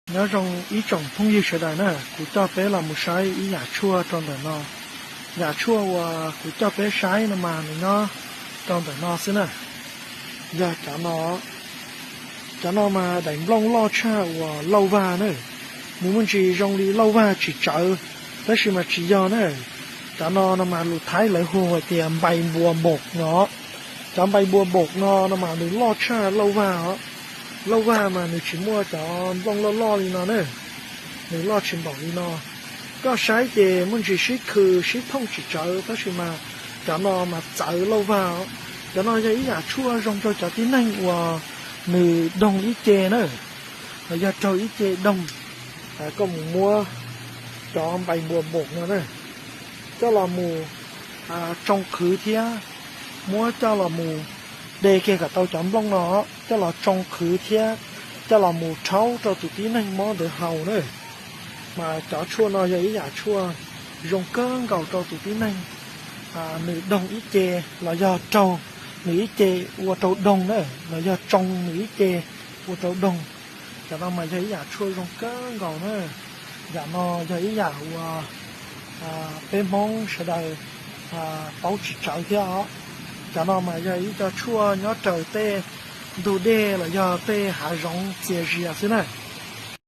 Nyob zoo ib tsoom phooj ywg sawv daws na, kuv coj peb los mus saib ib yam tshuaj rau ntawm no. Yam tshuaj uas kuv coj peb saib no mas nws nyob rau ntawm no xwb na. Yog cov no, cov no mas daim nplooj loj tshaj uas lauj vag na. Nws muaj ntsis zoo li lauj vag tsis tsawv, tab sis mas tsis yog na. Cov no no mas lus Thaib lawv hu hais tias npais npua npaum no. Cov npais npua npaum no no mas nws loj tshaj lauj vag os. Lauj vag mas nws tsis muaj cov nplooj loj loj li no na. Nws loj tsis npaum li no. Koj saib ces muaj ntsis sib khw sib thooj tsis tsawv, tab sis mas cov no mas txawv lauj vag os. Cov no yog ib yam tshuaj zoo rau cov tib neeg uas nws doog ib ce na, los yog raug ib ce doog. Koj mus muab cov npais npua npaum no na, coj los mus tsoo qhwv thiab muab coj los mus de kiag kom tau cov nplooj no, coj los tsoo qhwv thiab coj los mus rhaub rau tus tib neeg mob ntawd haus na. Mas cov tshuaj no yog ib yam tshuaj zoo kawg nkaus rau tus tib neeg nws doog ib ce los yog raug, nws ib ce ua rau doog na, los yog tsoo nws ib ce ua rau doog. Cov no mas yog ib yam tshuaj zoo kawg nkaus na. Yam no yog ib yam uas peb Hmoob sawv daws paub tsis tsawv thiab os. Cov no mas yog ib co tshuaj nyob raws tej ntug dej los yog tej hav zoov txias zias xwb na.